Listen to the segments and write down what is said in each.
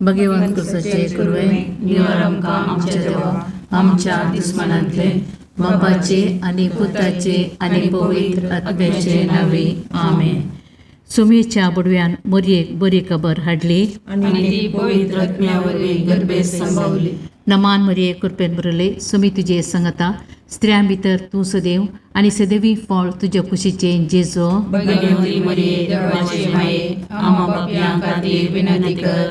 भगवंत कुसाचे कुरवे निवार आमकां आमच्या देवा आमच्या दुस्मानांतले बापाचे आनी पुताचे आनी पवित्र आत्म्याचे नावे आमेन. सुमेच्या बुडव्यान मोरयेक बरी खबर हाडली आनी ती पवित्र आत्म्या वरवीं गर्भेत संभवली. नमान मरिये कृपेन भरले सुमी तुजे संगता स्त्रियां भितर तूं सदैव आनी सदैवी फळ तुज्या कुशीचें जेजो. भगवती मरिये देवाचे माये आम्हा पापयां खातीर विनंती कर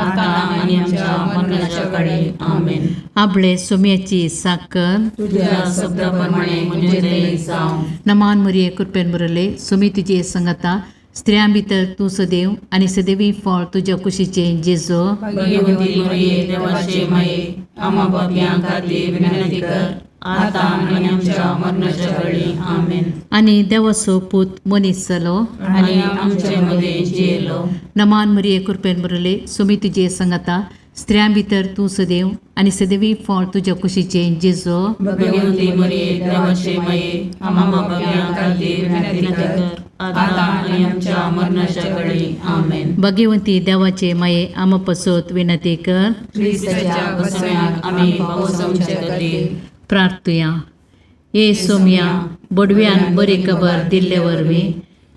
आता आनी आमच्या मरणाच्या काळी. आमेन. आपले सुम्याची साकर तुझ्या शब्दा प्रमाणे म्हणजे ते जावं. नमान मरिये कृपेन भरले सुमी तुजे संगता स्त्रियां भितर तूं सदैव आनी सदैवी फळ तुज्या कुशीचें जेजो. भगवती मरिये देवाचे माये आम्हा पापयां खातीर विनंती कर आता आनी आमच्या मरणाच्या काळी. आमेन. आनी देवाचो पूत मनीस जालो आनी आमचे मदें जियेलो. नमान मरिये कृपेन भरले सुमी तुजे संगता स्त्रियां भितर तूं सदैव आनी सदैवी फळ तुज्या कुशीचें जेजो. भगवती मरिये देवाचे माये आम्हा पापयां खातीर विनंती कर आता आनी आमच्या मरणाच्या काळी. आमेन. भगवंती देवाचे माये आमा पसत विनंती कर. क्रिस्ताच्या बसम्याक आमी पावसांचे खातीर. प्रार्थुया. ये सोम्या बोडव्यान बरी खबर दिल्ले वरवीं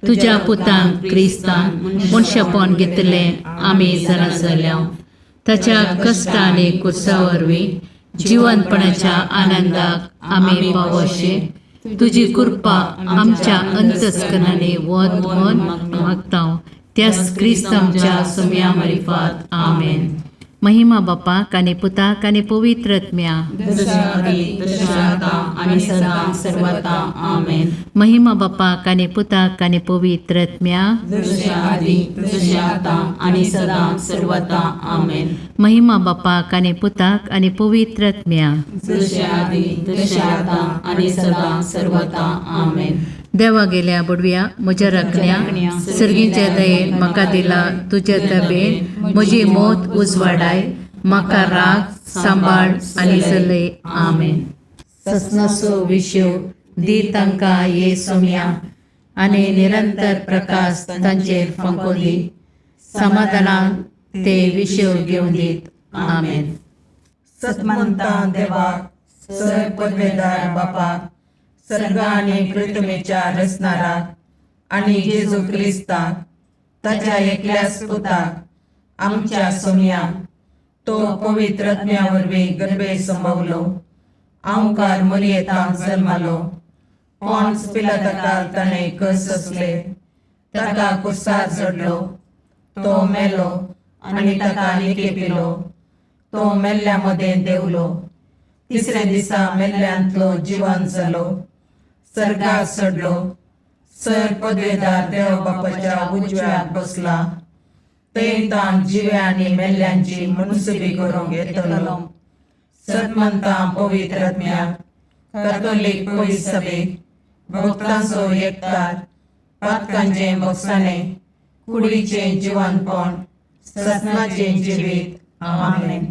तुज्या पुतान क्रिस्तान मनशापण घेतलें आमी जाणा जाल्या. ताच्या कश्ट आनी कुर्सा वरवीं जिवनपणाच्या आनंदाक आमी पावोशे तुजी कृपा आमच्या अंतस्करणांनी वत म्हण मागता त्याच क्रिस्त आमच्या सोम्या मारिफात. आमेन. महिमा बापाक आनी पुताक आनी पवित्र आत्म्या. जशा आदी तशें आता आनी सदां सर्वता. आमेन. महिमा बापाक आनी पुताक आनी पवित्र आत्म्या. जशें आदी तशें आतां आनी सदां सर्वता. आमेन. महिमा बापाक आनी पुताक आनी पवित्र आत्म्या. जशें आदी तशें आतां आनी सदां सर्वता. आमेन. देवा गेल्या बुडव्या म्हज्या राखण्या सर्गीच्या दयेन म्हाका दिला तुज्या तबेन म्हजी मोत उजवाडाय म्हाका राग सांबाळ आनी चलय. आमेन. ससनाचो विशेव दी तांकां ये सोम्या आनी निरंतर प्रकाश तांचेर फांको दी समाधानान ते विशेव घेवन दीत. आमेन. सतमंता देवाक सर पदवेदार बापाक सर्ग आनी पृथ्वीच्या रचणाराक आनी जेजू क्रिस्ताक ताच्या एकल्याच पुताक आमच्या सोमयाक तो पवित्र आत्म्या वरवीं गर्भे संभवलो आंवकार मरियेतांत जल्मालो पॉन्स पिलाताकाल ताणें कस सोंसले ताका कुर्सार चडलो तो मेलो आनी ताका निकेपिलो तो मेल्ल्या मदें देंवलो तिसऱ्या दिसा मेल्ल्यांतलो जिवन जालो सर्गार चडलो सर पदवेदार देव बापाच्या उजव्याक बसला थंय ताण जिव्या आनी मेल्ल्यांची मुनसुबी करूंक येतलो. सतमंता पवित्र आत्म्याक कातोलीक पवित्र सभेक भक्तांचो एकतार पातकांचें भोगसाणें कुडीचें जिवनपण ससनाचें जिवीत. आमेन.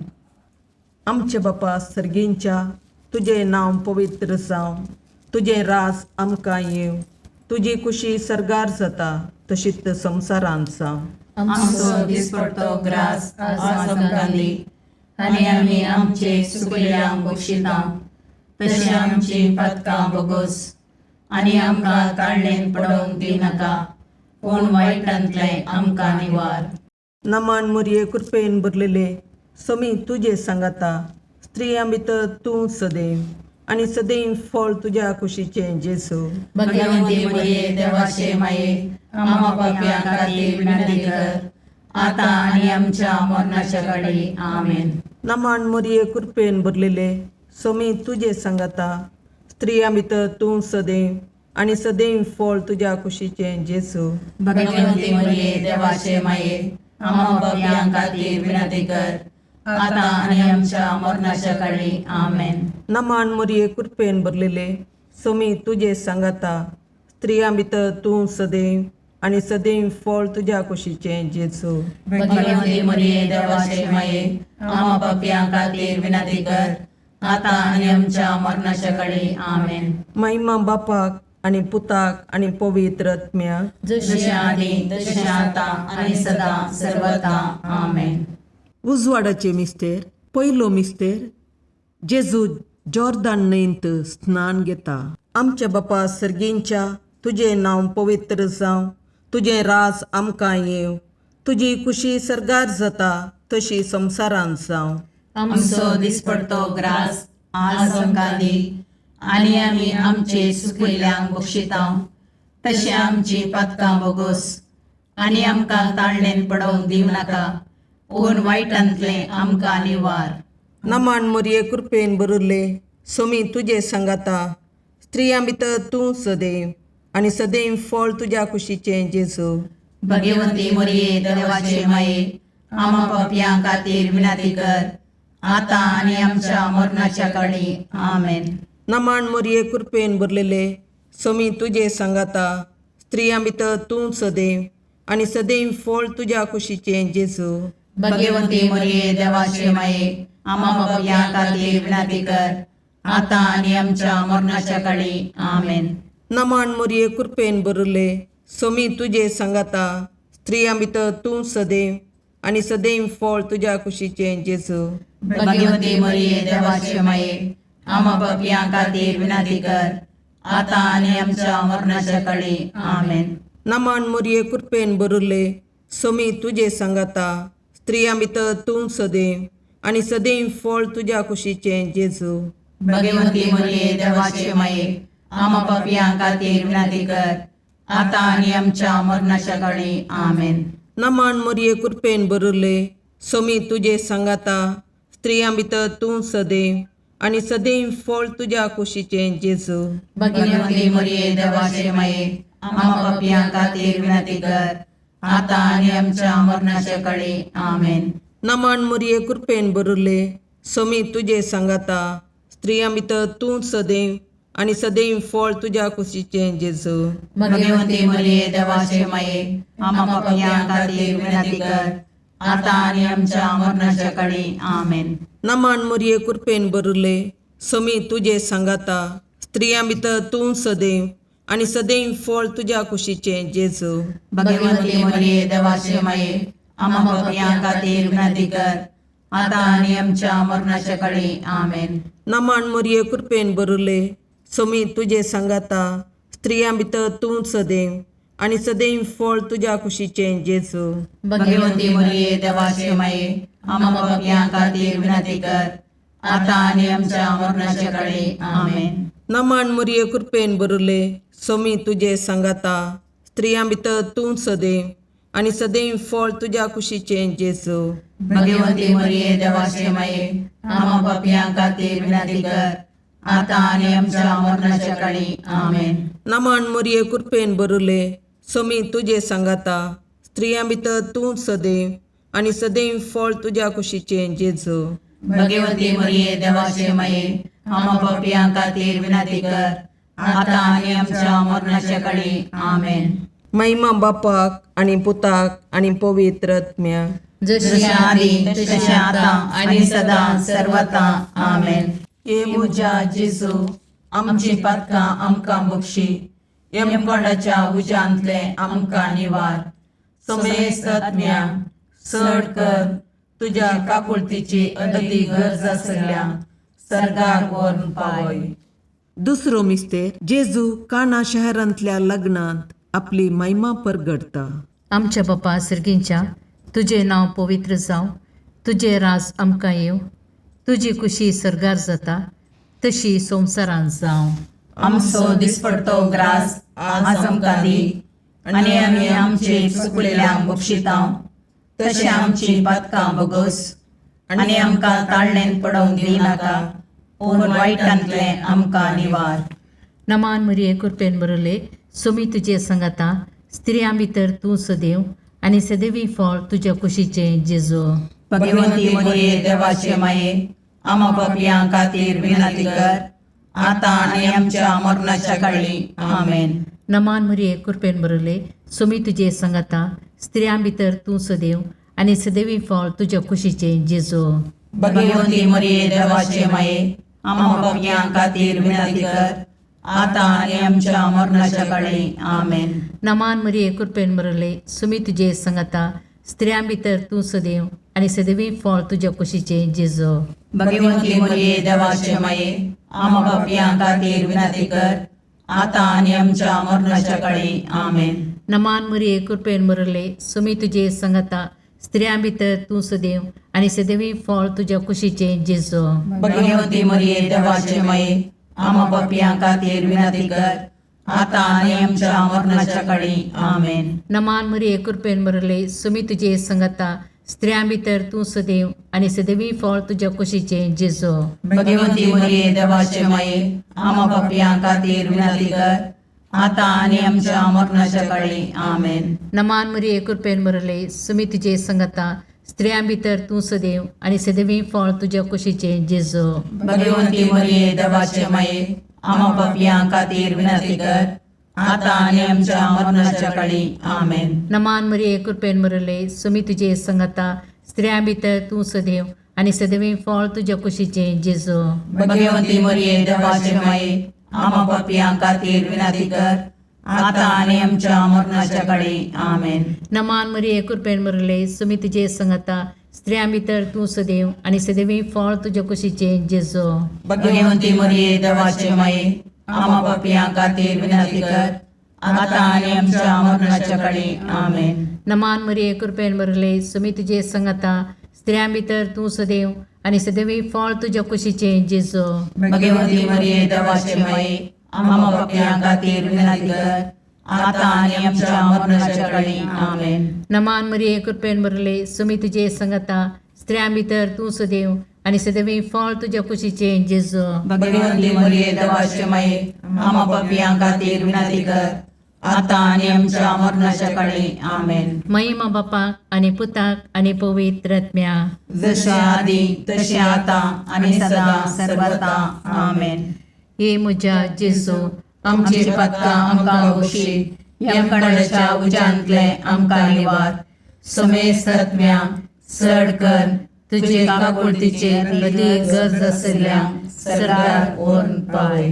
आमचे बापा सर्गींच्या तुजें नांव पवित्र जावं तुजें राज आमकां येवं तुजी कुशी सर्गार जाता तशीच संवसारांत जावं. आमचो दिसपडतो ग्रास आज आमकां दी आनी आमी आमचे सुकल्यांक बक्षिता तशें आमची पातकां बोगोस आनी आमकां ताळणेन पडोवंक दिनाका पूण वायटांतलें आमकां निवार. नमान मुरये कृपेन भरलेले समी तुजे सांगाता स्त्रियां भितर तूं सदैव आनी सदैव फळ तुज्या कुशीचें जेजू. भगवंती मरिये देवाचे माये आम्हा पापयां खातीर विनंती कर आता आनी आमच्या मरणाच्या काळी. आमेन. नमान मुरये कृपेन भरलेले समी तुजे सांगाता स्त्रियां भितर तूं सदैव आनी सदैव फळ तुज्या कुशीचें जेजू. भगवंती मरिये देवाचे माये आम्हा पापयां खातीर विनंती कर आता आनी आमच्या मरणाच्या काळी. आमेन. नमान मुरये कृपेन भरलेले समी तुजे सांगाता स्त्रियां भितर तूं सदैव आनी सदैव फळ तुज्या कुशीचें जेजू. भगवंती मरिये देवाचे माये आम्हा पापयां खातीर विनंती कर आता आनी आमच्या मरणाच्या काळी. आमेन. महिमा बापाक आनी पुताक आनी पवित्र आत्म्याक. जशें आदी तशें आतां आनी सदां सर्वता. आमेन. उजवाडाचे मिस्तेर पयलो मिस्तेर जेजू जॉर्दान न्हंयंत स्नान घेता. आमच्या बापा सर्गींच्या, तुजें नांव पवित्र जावं, तुजें राज आमकां येवं, तुजी कुशी सर्गार जाता तशी संवसारांत जावं. आमचो दिसपडतो ग्रास आज आमकां दी आनी आमी आमचे सुकिल्ल्यांक बक्षितांव तशें आमची पातकां बोगोस आनी आमकां ताळणेन पडोवंक दिवं नाका पूण वायटांतलें आमकां निवार. नमान मोरये कृपेन भरिल्ले, सोमी तुजे सांगाता, स्त्रियां भितर तूं सदैव आनी सदैव फळ तुज्या कुशीचें जेजू. भगवती मोरये देवाचे माये, आमा पापयां खातीर विनंती कर आतां आनी आमच्या मरणाच्या काळी. आमेन. नमान मोरये कृपेन भरलेले, सोमी तुजे सांगाता, स्त्रियां भितर तूं सदैव आनी सदैव फळ तुज्या कुशीचें जेजू. भगवती मोरये देवाचे माये, आमा पापयां खातीर विनंती कर आतां आनी आमच्या मरणाच्या काळी. आमेन. नमान मोरये कृपेन भरिल्ले, सोमी तुजे सांगाता, स्त्रियां भितर तूं सदैव आनी सदैव फळ तुज्या कुशीचें जेजू. भगवती मोरये देवाचे माये, आमा पापयां खातीर विनंती कर आतां आनी आमच्या मरणाच्या काळी. आमेन. नमान मोरये कृपेन भरिल्ले, सोमी तुजे सांगाता, स्त्रियां भितर तूं सदैव आनी सदैव फळ तुज्या कुशीचें जेजू. भगवती मोरये देवाचे माये, आमा पापयां खातीर विनंती कर आतां आनी आमच्या मरणाच्या काळी. आमेन. नमान मोरये कृपेन भरिल्ले, सोमी तुजे सांगाता, स्त्रियां भितर तूं सदैव आनी सदैव फळ तुज्या कुशीचें जेजू. भगवती मोरये देवाचे माये, आमा पापयां खातीर विनंती कर आतां आनी आमच्या मरणाच्या काळी. आमेन. नमान मोरये कृपेन भरिल्ले, सोमी तुजे सांगाता, स्त्रियां भितर तूं सदैव आनी सदैव फळ तुज्या कुशीचें जेजू. भगवती मोरये देवाचे माये, आमा पापयां खातीर विनंती कर आतां आनी आमच्या मरणाच्या काळी. आमेन. नमान मोरये कृपेन भरिल्ले, सोमी तुजे सांगाता, स्त्रियां भितर तूं सदैव आनी सदैव फळ तुज्या कुशीचें जेजू. भगवती मोरये देवाचे माये, आमा पापयां खातीर विनंती कर आतां आनी आमच्या मरणाच्या काळी. आमेन. नमान मोरये कृपेन भरिल्ले, सोमी तुजे सांगाता, स्त्रियां भितर तूं सदैव आनी सदैव फळ तुज्या कुशीचें जेजू. भगवती मोरये देवाचे माये, आमा पापयां खातीर विनंती कर आतां आनी आमच्या मरणाच्या काळी. आमेन. नमान मोरये कृपेन भरिल्ले, सोमी तुजे सांगाता, स्त्रियां भितर तूं सदैव आनी सदैव फळ तुज्या कुशीचें जेजू. भगवती मोरये देवाचे माये, आमा पापयां खातीर विनंती कर आतां आनी आमच्या मरणाच्या काळी. आमेन. नमान मोरये कृपेन भरिल्ले, सोमी तुजे सांगाता, स्त्रियां भितर तूं सदैव आनी सदैव फळ तुज्या कुशीचें जेजू. भगवती मोरये देवाचे माये, आमा पापयां खातीर विनंती कर आतां आनी आमच्या मरणाच्या काळी. आमेन. महिमा बापाक आनी पुताक आनी पवित्र आत्म्याक, जशी आदी तशें आतां आनी सदां सर्वता. आमेन. हे म्हज्या जेजू, आमची पातकां आमकां बक्षी, यमकोंडाच्या उज्यांतलें आमकां निवार, समेस्त आत्म्या चड कर तुज्या काकुळतीची अदती गरज आसल्या सर्गाक व्हरून पावय. दुसरो मिस्तेर जेजू काना शहरांतल्या लग्नांत आपली महिमा परगडता. आमच्या बापा सर्गींच्या, तुजें नांव पवित्र जावं, तुजें राज आमकां येवं, तुजी कुशी सर्गार जाता तशी संवसारांत जावं. आमचो दिसपडतो ग्रास आज आमकां दी आनी आमी आमचे चुकलेल्यांक बक्षितांव तशें आमची पातकां बोगोस आनी आमकां ताळणेन पडोवंक दिवं नाका पूण वायटांतलें आमकां निवार. नमान मरिये कृपेन बरयले, सोमी तुजे संगाता, स्त्रियां भितर तूं सदैव आनी सदैवी फळ तुज्या कुशीचें जेजू. भगवंती मरिये देवाचे माये, आमा पापयां खातीर विनंती कर आतां आनी आमच्या मरणाच्या काळी. आमेन. नमान मरिये कृपेन बरयले, सोमी तुजे संगाता, स्त्रियां भितर तूं सदैव आनी सदैवी फळ तुज्या कुशीचें जेजू. भगवंती मरिये देवाचे माये, आमा पापयां खातीर विनंती कर आतां आनी आमच्या मरणाच्या काळी. आमेन. नमान मरिये कृपेन बरयले, सोमी तुजे संगाता, स्त्रियां भितर तूं सदैव आनी सदवी फळ तुज्या कुशीचें जेजो. भगवंती मरिये देवाचे माये, आमा पापयां खातीर विनंती कर, आतां आनी आमच्या मरणाच्या काळी. आमेन. नमान मरिये, कृपेन भरले, सुमी तुजे संगता, स्त्रियां भितर तूं सदैव आनी सदैवी फळ तुज्या कुशीचें जेजो. भगवंती मरिये देवाचे माये, आमा पापयां खातीर विनंती कर, आतां आनी आमच्या मरणाच्या काळी. आमेन. नमान मरिये, कृपेन भरले, सुमी तुजे संगता, स्त्रियां भितर तूं सदैव आनी सदैवी फळ तुज्या कुशीचें जेजो. भगवंती मरिये देवाचे माये, आमा पापयां खातीर विनंती कर, आतां आनी आमच्या मरणाच्या काळी. आमेन. नमान मरिये, कृपेन भरले, सुमी तुजे संगता, स्त्रियां भितर तूं सदैव आनी सदैवी फळ तुज्या कुशीचें जेजो. भगवंती मरिये देवाचे माये, आमा पापयां खातीर विनंती कर, आतां आनी आमच्या मरणाच्या काळी. आमेन. नमान मरिये, कृपेन भरले, सुमी तुजे संगता, स्त्रियां भितर तूं सदैव आनी सदैवी फळ तुज्या कुशीचें जेजो. भगवंती मरिये देवाचे माये, आमा पापयां खातीर विनंती कर, आतां आनी आमच्या मरणाच्या काळी. आमेन. नमान मरिये, कृपेन भरले, सुमी तुजे संगता, स्त्रियां भितर तूं सदैव आनी सदैवी फळ तुज्या कुशीचें जेजो. भगवंती मरिये देवाचे माये, आमा पापयां खातीर विनंती कर, आतां आनी आमच्या मरणाच्या काळी. आमेन. नमान मरिये, कृपेन भरले, सुमी तुजे संगता, स्त्रियां भितर तूं सदैव आनी सदैवी फळ तुज्या कुशीचें जेजो. भगवंती मरिये देवाचे माये, आमा पापयां खातीर विनंती कर, आतां आनी आमच्या मरणाच्या काळी. आमेन. नमान मरिये, कृपेन भरले, सुमी तुजे संगता, स्त्रियां भितर तूं सदैव आनी सदैवी फळ तुज्या कुशीचें जेजो. भगवंती मरिये देवाचे माये, आमा पापयां खातीर विनंती कर, आतां आनी आमच्या मरणाच्या काळी. आमेन. महिमा बापाक आनी पुताक आनी पवित्र आत्म्या. जशे आदी तशें आतां आनी सदां सर्वता. आमेन. हे म्हज्या जेजू, आमची पातकां आमकां बक्षी, यमकणाच्या उज्यांतले आमकां निवार, समेस्त आत्म्या चड कर तुजे काकुळतीचेर अदीक गरज आशिल्ल्या सरकार व्हरून पावय.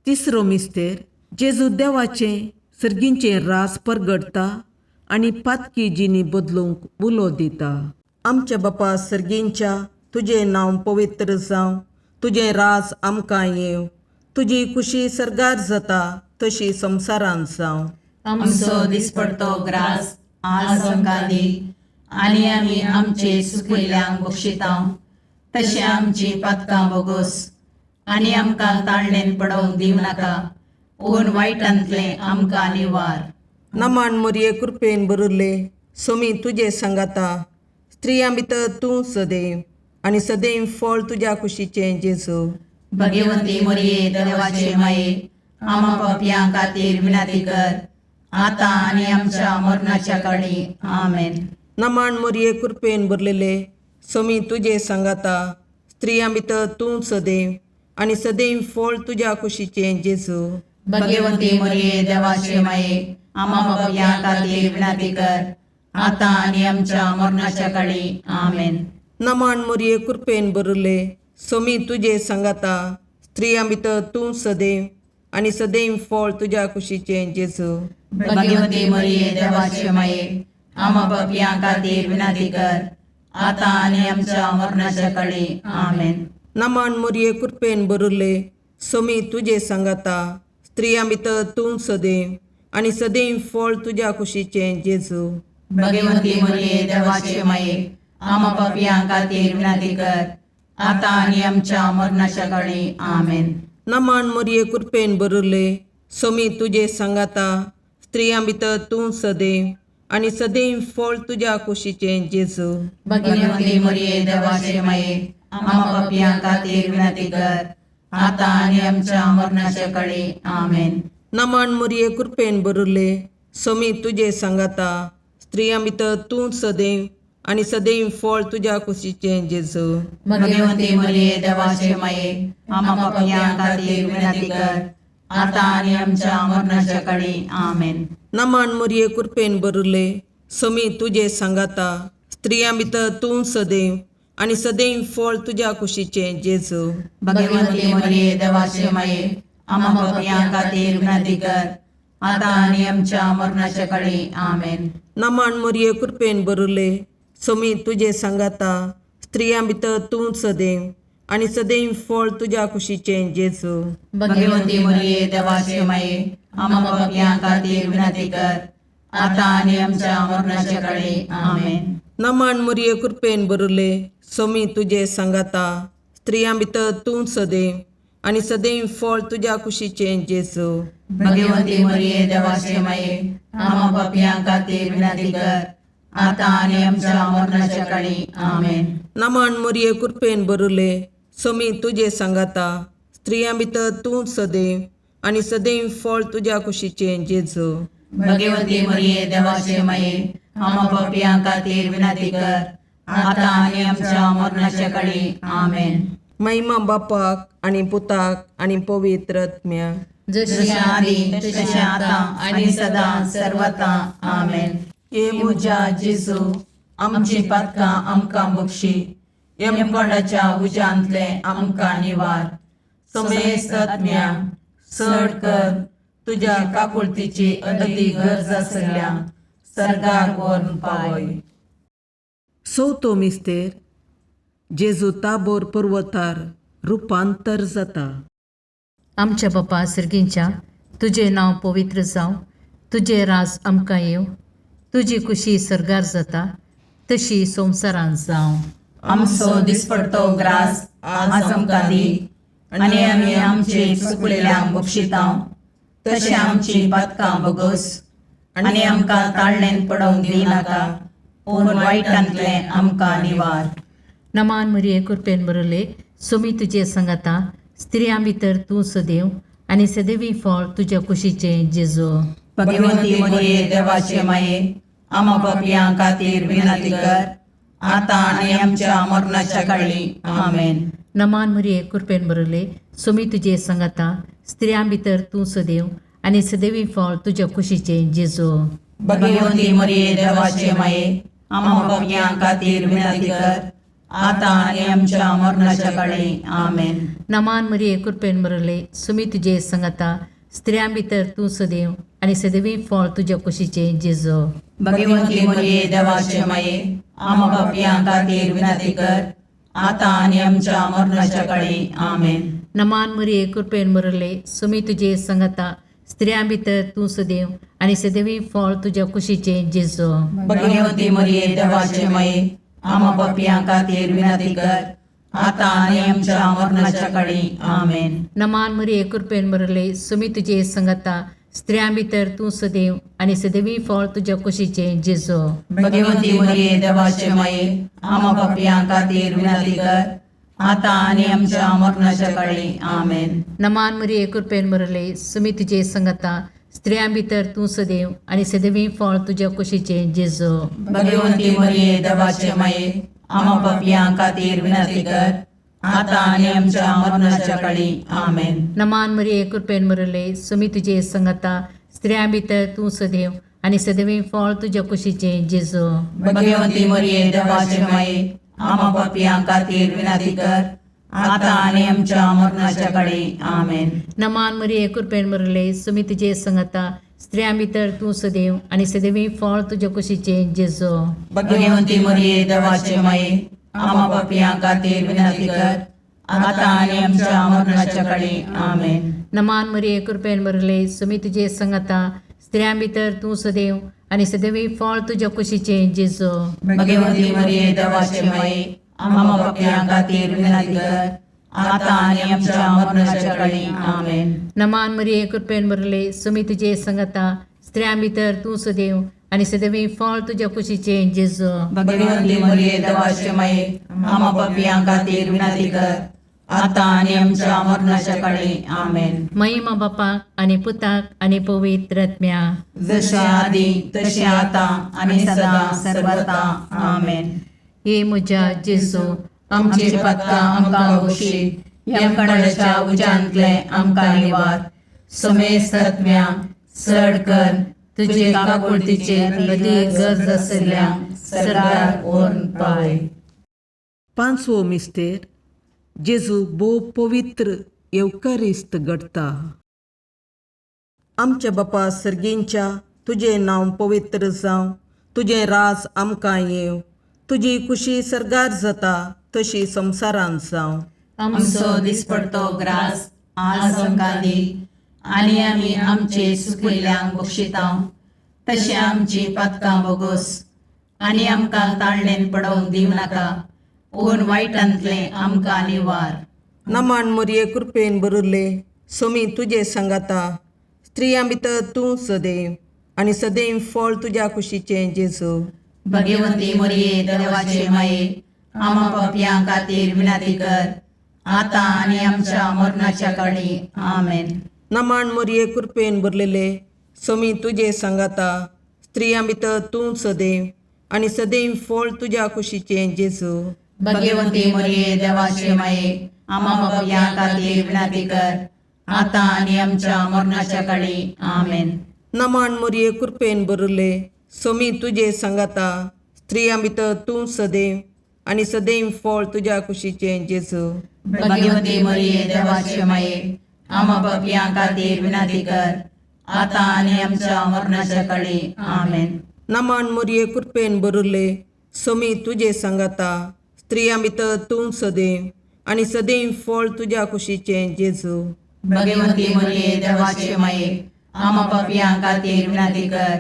तिसरो मिस्तेर जेजू देवाचें सर्गींचें रास परगटता आनी पातकी जिणी बदलूंक उलो दिता. आमच्या बापा सर्गींच्या, तुजें नांव पवित्र जावं, तुजें राज आमकां येवं, तुजी खुशी सर्गार जाता तशी संवसारांत जावं. आमचो दिसपडतो ग्रास आज आमकां दी, आनी आमी आमचे सुकिल्ल्यांक बक्षिता तशें आमची पातकां बोगोस, आनी आमकां ताळणेन पडोवंक दिवं नाका, पूण वायटांतलें आमकां निवार. नमान मरिये, कृपेन भरिल्ले, सोमी तुजे सांगाता, स्त्रियां भितर तूं सदैव आनी सदैव फळ तुज्या कुशीचें जेजू. भगवंती मरिये देवाचे माये, आमा पापयां खातीर विनंती कर, आतां आनी आमच्या मरणाच्या काळी. आमेन. नमान मरिये, कृपेन भरलेले, सोमी तुजे सांगाता, स्त्रियां भितर तूं सदैव आनी सदैव फळ तुज्या कुशीचें जेजू. भगवंती मरिये देवाचे माये, आमा पापयां खातीर विनंती कर, आतां आनी आमच्या मरणाच्या काळी. आमेन. नमान मरिये, कृपेन भरिल्ले, सोमी तुजे सांगाता, स्त्रियां भितर तूं सदैव आनी सदैव फळ तुज्या कुशीचें जेजू. भगवंती मरिये देवाचे माये, आमा पापयां खातीर विनंती कर, आतां आनी आमच्या मरणाच्या काळी. आमेन. नमान मरिये, कृपेन भरिल्ले, सोमी तुजे सांगाता, स्त्रियां भितर तूं सदैव आनी सदैव फळ तुज्या कुशीचें जेजू. भगवंती मरिये देवाचे माये, आमा पापयां खातीर विनंती कर, आतां आनी आमच्या मरणाच्या काळी. आमेन. नमान मरिये, कृपेन भरिल्ले, सोमी तुजे सांगाता, स्त्रियां भितर तूं सदैव आनी सदैव फळ तुज्या कुशीचें जेजू. भगवंती मरिये देवाचे माये, आमा पापयां खातीर विनंती कर, आतां आनी आमच्या मरणाच्या काळी. आमेन. नमान मरिये, कृपेन भरिल्ले, सोमी तुजे सांगाता, स्त्रियां भितर तूं सदैव आनी सदैव फळ तुज्या कुशीचें जेजू. भगवंती मरिये देवाचे माये, आमा पापयां खातीर विनंती कर, आतां आनी आमच्या मरणाच्या काळी. आमेन. नमान मरिये, कृपेन भरिल्ले, सोमी तुजे सांगाता, स्त्रियां भितर तूं सदैव आनी सदैव फळ तुज्या कुशीचें जेजू. भगवंती मरिये देवाचे माये, आमा पापयां खातीर विनंती कर, आतां आनी आमच्या मरणाच्या काळी. आमेन. नमान मरिये, कृपेन भरिल्ले, सोमी तुजे सांगाता स्त्रियां भितर तूं सदैव आनी सदैव फळ तुज्या कुशीचें जेजू. भगवंती मरिये देवाचे माये, आम्हा पापयां खातीर विनंती कर, आता आनी आमच्या मरणाच्या काळी. आमेन. नमन मुरये, कृपेन बरुले, सोमी तुजे सांगाता, स्त्रियां भितर तूं सदैव आनी सदैव फळ तुज्या कुशीचें जेजू. भगवंती मरिये देवाचे माये, आम्हा पापयां खातीर विनंती कर, आता आनी आमच्या मरणाच्या काळी. आमेन. नमन मुरये, कृपेन बरुले, सोमी तुजे सांगाता, स्त्रियां भितर तूं सदैव आनी सदैव फळ तुज्या कुशीचें जेजू. भगवंती मरिये देवाचे माये, आम्हा पापयां खातीर विनंती कर, आता आनी आमच्या मरणाच्या काळी. आमेन. महिमा बापाक आनी पुताक आनी पवित्र आत्म्याक. जशी जशें आदी तशें आतां आनी सदां सर्वता. आमेन. हे म्हज्या जेजू, आमची पातकां आमकां बक्षी, यमकोंडाच्या उज्यांतले आमकां निवार, समेस्त आत्म्या चड कर तुज्या काकुळतीची अदी गरज आसल्या सर्गार व्हरून पावय. चवथो मिस्तेर, जेजू ताबोर पर्वतार रुपांतर जाता. आमच्या बापा सर्गींच्या, तुजें नांव पवित्र जावं, तुजें राज आमकां येवं, तुजी कुशी सर्गार जाता तशी संवसारांत जावं. आमचो दिसपडतो ग्रास आज आमकां दी, आनी आमी आमचे चुकलेल्यांक बक्षितां तशें आमची पातकां बगस, आनी आमकां ताळणेन पडोवंक दिनाका, पूण वायटांतलें आमकां निवार. नमान मरिये, कृपेन बरले, सुमी तुजे संगता, स्त्रियां भितर तूं सदैव आनी सदैवी फळ तुज्या कुशीचें जेजू. भगवंती मरिये देवाचे माये, आमा पापयां खातीर विनंती कर, आतां आनी आमच्या मरणाच्या काळी. आमेन. नमान मरिये, कृपेन बरले, सुमी तुजे संगता, स्त्रियां भितर तूं सदैव आनी सदैवी फळ तुज्या कुशीचें जेजू. भगवंती मरिये देवाचे माये, आमा पापयां खातीर विनंती कर, आतां आनी आमच्या मरणाच्या काळी. आमेन. नमान मरिये, कृपेन बरले, सुमी तुजे संगता, स्त्रियां भितर तूं सदैव आनी सदैवी फळ तुज्या कुशीचें जेजू. भगवंती मरिये देवाचे माये, आमा पापयां खातीर विनंती कर, आतां आनी आमच्या मरणाच्या काळी. आमेन. नमान मरिये, कृपेन बरले, सुमी तुजे संगता, स्त्रियां भितर तूं सदैव आनी सदैवी फळ तुज्या कुशीचें जेजू. भगवंती मरिये देवाचे माये, आमा पापयां खातीर विनंती कर, आतां आनी आमच्या मरणाच्या काळी. आमेन. नमान मरिये, कृपेन बरले, सुमी तुजे संगता, स्त्रियां भितर तूं सदैव आनी सदैवी फळ तुज्या कुशीचें जेजू. भगवंती मरिये देवाचे माये, आमा पापयां खातीर विनंती कर, आतां आनी आमच्या मरणाच्या काळी. आमेन. नमान मरिये, कृपेन बरले, सुमी तुजे संगता, स्त्रियां भितर तूं सदैव आनी सदैवी फळ तुज्या कुशीचें जेजू. भगवंती मरिये देवाचे माये, आमा पापयां खातीर विनंती कर, आतां आनी आमच्या मरणाच्या काळी. आमेन. नमान मरिये, कृपेन बरले, सुमी तुजे संगता, स्त्रियां भितर तूं सदैव आनी सदैवी फळ तुज्या कुशीचें जेजू. भगवंती मरिये देवाचे माये, आमा पापयां खातीर विनंती कर, आतां आनी आमच्या मरणाच्या काळी. आमेन. नमान मरिये, कृपेन बरले, सुमी तुजे संगता, स्त्रियां भितर तूं सदैव आनी सदैवी फळ तुज्या कुशीचें जेजू. भगवंती मरिये देवाचे माये, आमा पापयां खातीर विनंती कर, आतां आनी आमच्या मरणाच्या काळी. आमेन. नमान मरिये, कृपेन बरले, सुमी तुजे संगता, स्त्रियां भितर तूं सदैव आनी सदैवी फळ तुज्या कुशीचें जेजू. भगवंती मरिये देवाचे माये, आमा पापयां खातीर विनंती कर, आतां आनी आमच्या मरणाच्या काळी. आमेन. नमान मरिये, कृपेन बरले, सुमी तुजे संगता, स्त्रियां भितर तूं सदैव आनी सदैवी फळ तुज्या कुशीचें जेजू. भगवंती मरिये देवाचे माये, आमा पापयां खातीर विनंती कर, आतां आनी आमच्या मरणाच्या काळी. आमेन. महिमा बापाक आनी पुताक आनी पवित्र आत्म्या. जशें आदी तशें आतां आनी सदां सर्वता. आमेन. हे म्हज्या जेजू, आमची पातकां आमकां बक्षी, यमकंडाच्या उज्यांतले आमकां निवार, समेस्त आत्म्या चड कर तुजे काकुळतीचे अदी गरज आसल्या सरकार व्हरून पावय. पांचवो मिस्तेर, जेजू भोव पवित्र येवकारिस्त घडटा. आमच्या बापा सर्गींच्या, तुजें नांव पवित्र जावं, तुजें राज आमकां येवं, तुजी कुशी सर्गार जाता तशी संवसारांत जावं. आमचो दिसपडतो ग्रास आज आमकां दी आनी आमी आमचे सुकिल्ल्यांक बक्षिता तशें आमची पातकां बोगोस आनी आमकां ताळणेन पडोवंक दिवं नाका, पूण वायटांतलें आमकां निवार. नमन मोरये, कृपेन भरिल्ले, सोमी तुजे सांगाता. स्त्रियां भितर तूं सदैव आनी सदैव फळ तुज्या कुशीचें जेजू. भगवंती मोरये, देवाचे माये, आमा पापयां खातीर विनंती कर, आतां आनी आमच्या मरणाच्या काळी. आमेन. नमन मोरये, कृपेन भरलेले, सोमी तुजे सांगाता. स्त्रियां भितर तूं सदैव आनी सदैव फळ तुज्या कुशीचें जेजू. भगवंती मोरये, देवाचे माये, आमा पापयां खातीर विनंती कर, आतां आनी आमच्या मरणाच्या काळी. आमेन. नमन मोरये, कृपेन भरिल्ले, सोमी तुजे सांगाता. स्त्रियां भितर तूं सदैव आनी सदैव फळ तुज्या कुशीचें जेजू. भगवंती मोरये, देवाचे माये, आमा पापयां खातीर विनंती कर, आतां आनी आमच्या मरणाच्या काळी. आमेन. नमन मोरये, कृपेन भरिल्ले, सोमी तुजे सांगाता. स्त्रियां भितर तूं सदैव आनी सदैव फळ तुज्या कुशीचें जेजू. भगवंती मोरये, देवाचे माये, आमा पापयां खातीर विनंती कर,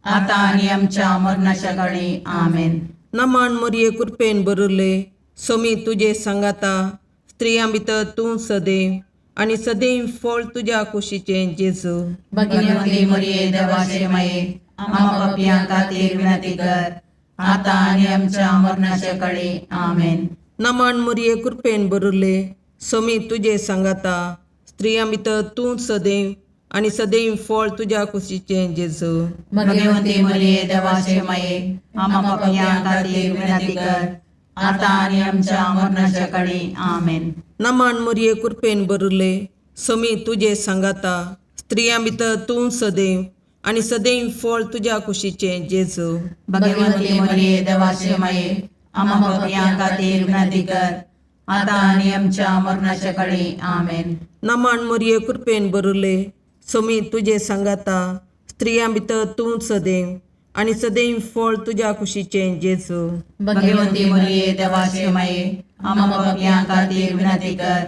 आतां आनी आमच्या मरणाच्या काळी. आमेन. नमन मोरये, कृपेन भरिल्ले, सोमी तुजे सांगाता. स्त्रियां भितर तूं सदैव आनी सदैव फळ तुज्या कुशीचें जेजू. भगवंती मोरये, देवाचे माये, आमा पापयां खातीर विनंती कर, आतां आनी आमच्या मरणाच्या काळी. आमेन. नमन मोरये, कृपेन भरिल्ले, सोमी तुजे सांगाता. स्त्रियां भितर तूं सदैव आनी सदैव फळ तुज्या कुशीचें जेजू. भगवंती मोरये, देवाचे माये, आमा पापयां खातीर विनंती कर, आतां आनी आमच्या मरणाच्या काळी. आमेन. नमन मोरये, कृपेन भरिल्ले, सोमी तुजे सांगाता. स्त्रियां भितर तूं सदैव आनी सदैव फळ तुज्या कुशीचें जेजू. भगवंती मोरये, देवाचे माये, आमा पापयां खातीर विनंती कर, आतां आनी आमच्या मरणाच्या काळी. आमेन. नमन मोरये, कृपेन भरिल्ले, सोमी तुजे सांगाता. स्त्रियां भितर तूं सदैव आनी सदैव फळ तुज्या कुशीचें जेजू. भगवंती मोरये, देवाचे माये, आमा पापयां खातीर विनंती कर,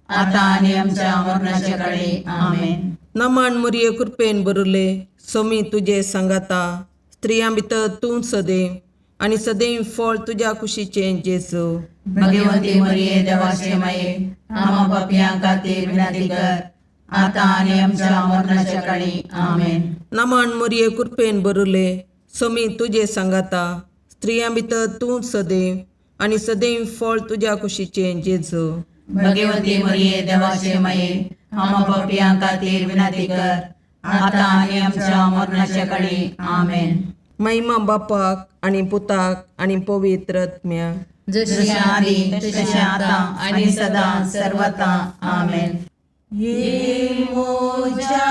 आतां आनी आमच्या मरणाच्या काळी. आमेन. नमन मोरये, कृपेन भरिल्ले, सोमी तुजे सांगाता. स्त्रियां भितर तूं सदैव आनी सदैव फळ तुज्या कुशीचें जेजू. भगवंती मोरये, देवाचे माये, आमा पापयां खातीर विनंती कर, आतां आनी आमच्या मरणाच्या काळी. आमेन. नमन मोरये, कृपेन भरिल्ले, सोमी तुजे सांगाता. स्त्रियां भितर तूं सदैव आनी सदैव फळ तुज्या कुशीचें जेजू. भगवंती मोरये, देवाचे माये, आमा पापयां खातीर विनंती कर, आतां आनी आमच्या मरणाच्या काळी. आमेन. महिमा बापाक आनी पुताक आनी पवित्र आत्म्याक. जशी जशें आदी तशें आतां आनी सदां सर्वता. आमेन. ये मोजा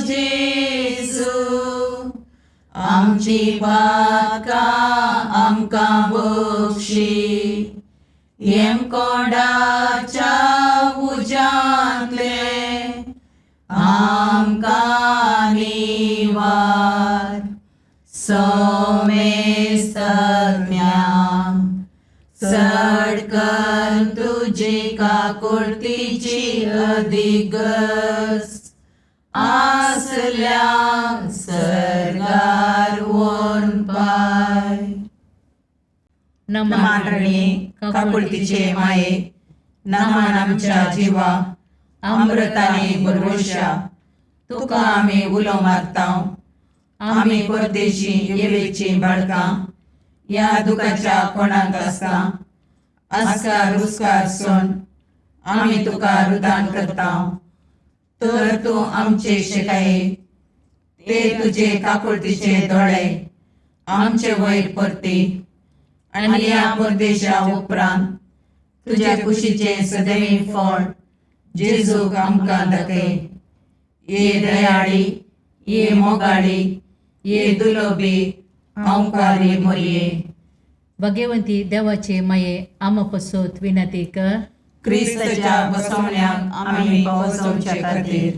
जेजू, आमची पातकां आमकां बक्षी, येमकोंडाच्या उज्यांतले आमकां निवार. सोमेस्तज्ञा, चड कर तुजी काकुळतीची अधिगस आसल्या सर्गार वोन पाय. नमन नमन काकुळतीचे माये, नमन आमच्या जिवा अमृताने भरवशा, तुका आमी उलो मारता. आमी परदेशी येवेची बाळकां ह्या दुखाच्या कोणाक आसता आस्कार उस्कार सोन आमी तुका रुदान करता. तर तूं आमचे शिकाये ते तुजे काकुळतीचे दोळे आमचे वयर परती आनी ह्या परदेशा उपरांत तुज्या कुशीचें सदैव फळ जेजूक आमकां दाखय. ये दयाळी, ये मोगाळी, ये दुलोबी अंकारी मोरये, भगवंती देवाचे माये, आमा पसत विनंती कर. क्रिस्ताच्या बसवण्याक आमी पावसवचे खातीर.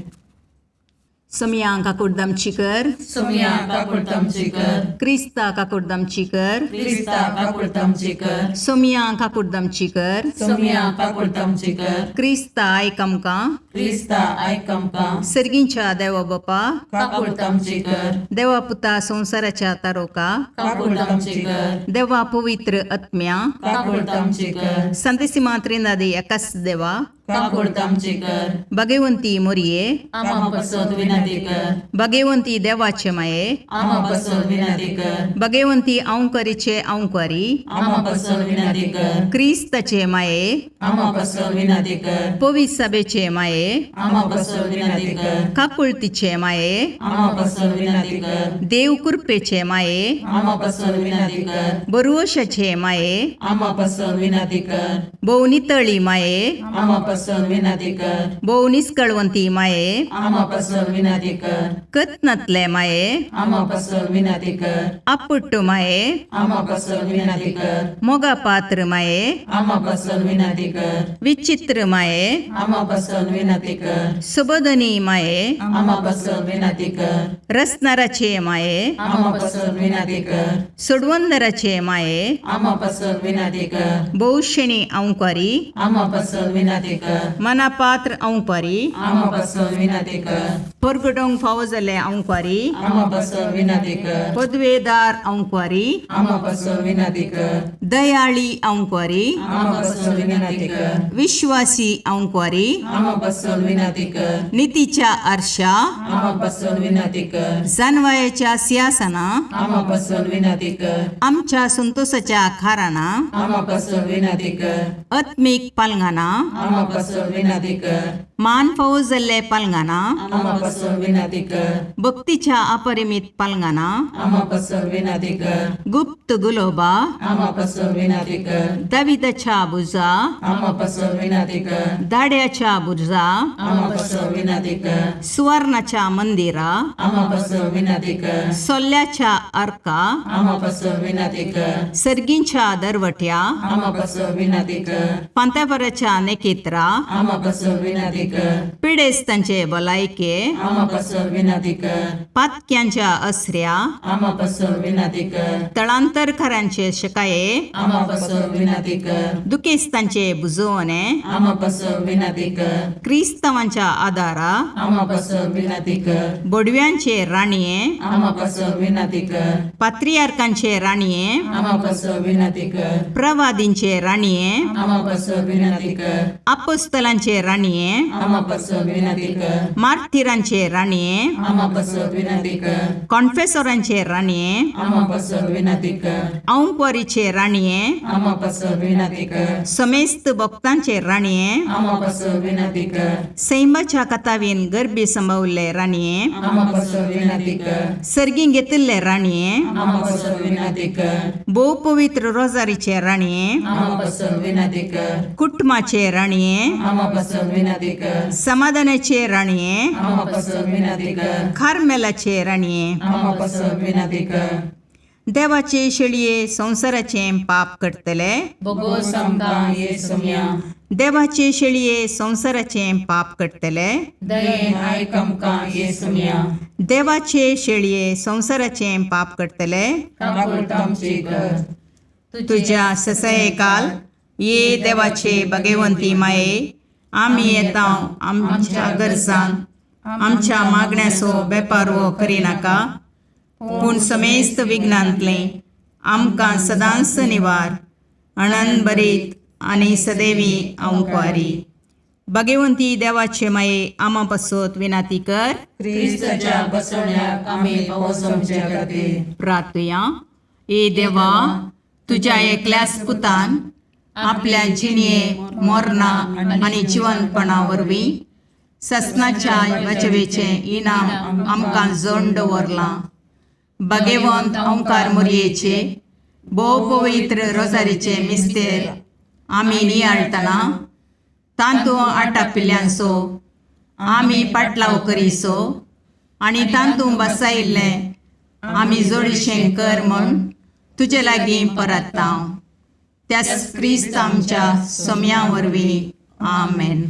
सोमया काकुळद आमची कर. सोमया काकुळट आमची कर. क्रिस्ता काकुळद आमची कर. क्रिस्ता काकुळट आमची कर. सोमया काकुळद आमची कर. सोमया काकुळट आमची कर. क्रिस्ता आयक आमकां. क्रिस्ता आयक आमकां. सर्गींच्या देवा बापा, काकुळट आमची कर. देवा पुता संवसाराच्या तारोका, काकुळट आमची कर. देवा पवित्र आत्म्या, काकुळट आमची कर. संतेसिमा त्रिनादी एकाच देवा, काकुळट आमची कर. भगवंती मोरये, आमा पसत विनंती कर. भगवंती देवाचे माये, आमा पसत विनंती कर. भगवंती अंकरीचे अंकरी, आमा पसत विनंती कर. क्रिस्ताचे माये, आमा पसत विनंती कर. पवित्र सभेचे माये, आमा पसत विनंती कर. काकुळतीचे माये, आमा पसत विनंती कर. देव कृपेचे माये, आमा पसत विनंती कर. बरुवशाचे माये, आमा पसत विनंती कर. भोवनितळी माये, आमा पसत विनंती कर. भोव निस्कळवंती माये, आमा पसत विनंती कर. कत्नातले माये, आमा पसत विनंती कर. आपुट्ट माये, आमा पसत विनंती कर. मोगा पात्र माये, आमा पसत विनंती कर. विचित्र माये, आमा पसत विनंती कर. सुबोधनी माये, आमा पसत विनंती कर. रसनाराचे माये, आमा पसत विनंती कर. सोडवंदराचे माये, आमा पसत विनंती कर. भोवशेणी अंकारी, आमा पसत विनंती कर. मनापात्र अंकारी, आमा पसत विनंती कर. परगटोंक फावो जाल्ले अंकारी, आमा पसत विनंती कर. पदवेदार अंकारी, आमा पसत विनंती कर. दयाळी अंकारी, आमा पसत विनंती कर. विश्वासी अंकारी, आमा पसत विनंती कर. नितीच्या आरशा, आमा पसत विनंती कर. जानवायाच्या सिंहासना, आमा पसत विनंती कर. आमच्या संतोषाच्या खाराना, आमा पसत विनंती कर. आत्मीक पालंगाना, आमा पसत विनंती कर. मान फावो जाल्ले पालंगाना, आमा पसत विनंती कर. भक्तीच्या अपरिमित पालंगाना, आमा पसत विनंती कर. गुप्त गुलोबा, आमा पसत विनंती कर. दाविदाच्या बुजा, आमा पसत विनंती कर. दाड्याच्या बुजा, आमा पसत विनंती कर. सुवर्णाच्या मंदिरा, आमा पसत विनंती कर. सोल्ल्याच्या अर्का, आमा पसत विनंती कर. सर्गींच्या दरवट्या, आमा पसत विनंती कर. पांत्यापराच्या नेकेत्रा, आमा पसत विनंती कर. पिडेस्तांचे भलायके, आमा पसत विनंती कर. पातक्यांच्या असऱ्या, आमा पसत विनंती कर. तळांतरकारांचे शकाये, आमा पसत विनंती कर. दुखेस्तांचे बुजवणे, आमा पसत विनंती कर. क्रिस्तांवांच्या आदारा, आमा पसत विनंती कर. बोडव्यांचे राणये, आमा पसत विनंती कर. पात्रियार्कांचे राणये, आमा पसत विनंती कर. प्रवादींचे राणये, आमा पसत विनंती कर. अपोस्तलांचे राणये, आमा पसत विनंती कर. मार्थिरांचे राणये, आमा पसत विनंती कर. कॉन्फेसोरांचे राणये, आमा पसत विनंती कर. औंकवारीचे राणये, आमा पसत विनंती कर. समेस्त भक्तांचे राणये, आमा पसत विनंती कर. सैमाच्या कथावीन गर्भी संभवल्ले राणये, आमा पसत विनंती कर. सर्गीं घेतिल्ले राणये, आमा पसत विनंती कर. भोव पवित्र रोजारीचे राणये, आमा पसत विनंती कर. कुटुंबाचे राणये, आमा पसत विनंती कर. समाधानाचे राणये, आमा पसत विनंती कर. कार्मेलाचे राणये, आमा पसत विनंती कर. देवाचे शेळये संवसाराचें पाप करतले, बोगोस आमकां ये सोम्या. देवाचे शेळये संवसाराचें पाप करतले, दयेन आयक आमकां ये सोम्या. देवाचे शेळये संवसाराचें पाप करतले, काकुळट आमची कर. तुज्या ससयकाल ये देवाचे भगवंती माये, आमी येता आमच्या गरजान आमच्या मागण्याचो बेपारवो करिनाका, पूण समेस्त विघ्नांतलें आमकां सदांच निवार अणन बरीत आनी सदैवी अंकवारी. भगवंती देवाचे माये आमा पासत विनाती कर. क्रिस्ताच्या बसवण्याक आमी पावस आमच्या खातीर. प्रार्थुया. ए देवा, तुज्या एकल्याच पुतान आपल्या जिणये मोरना आनी जिवनपणा वरवीं ससनाच्या बचवेचें इनाम आमकां जोड दवरलां. भगवंत ओंकार मोरयेचे भोव पवित्र रोजारीचे मिस्तेर आमी नियाळटना तांतू आटापिल्ल्यांचो आमी पाटलाव करीसो आनी तांतू बसायिल्लें आमी जोडीशें कर म्हूण तुजे लागीं परत्ता, त्याच क्रिस्त आमच्या सोम्या वरवीं. आमेन.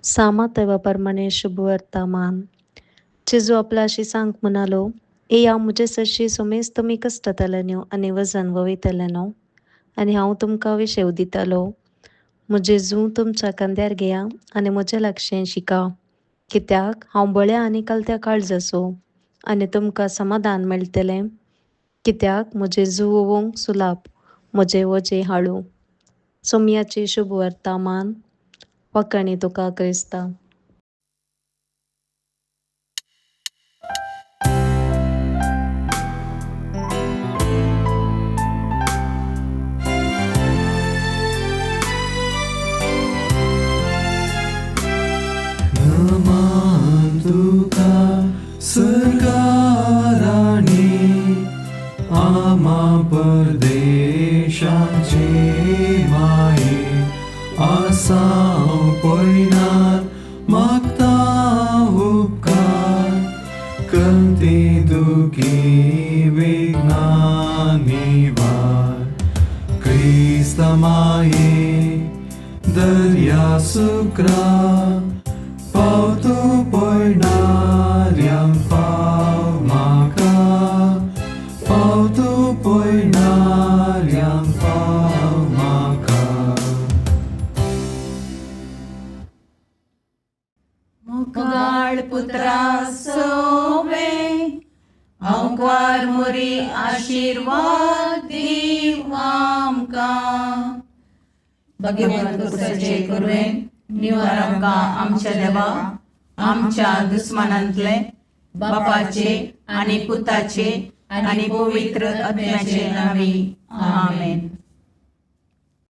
सामातवा परमाने शुभवर्तमान. जेजू आपला शिसांक म्हणालो, येया म्हजे सरशी सोमेस तुमी कश्टतले आनी वजन वयतले न्हू, आनी हांव तुमकां विशेव दितलो. म्हजें जूं तुमच्या खांद्यार घेया आनी म्हजें लागशें शिका, कित्याक हांव बळ्या आनी कलत्या काळजाचो, आनी तुमकां समाधान मेळटलें. कित्याक म्हजें जूं ओवोंक सुलाप, म्हजें वजें हाळू. सोमयाची शुभ वर्तमान. वखाणी तुका क्रिस्ता. नमन तुका सर्गाराणी, आमा परदेशाचे माये, आसाव पयणार मागता उपकार, कंती दुखी विघ्ना निवार. क्रिस्त माये दर्या सुक्रा, पावतो पयणाऱ्यांक पाव म्हाका, पावतो पयणाऱ्यांक पाव म्हाका. मुगाळ पुत्रा सोवे अंकार मुरी आशीर्वाद दीव आमकां. भगवंत कुसाचे कुरवेन निवार आमकां आमच्या देवा, आमच्या दुस्मानांतले, बापाचे आनी पुताचे आनी पवित्र आत्म्याचे नांवी. आमेन.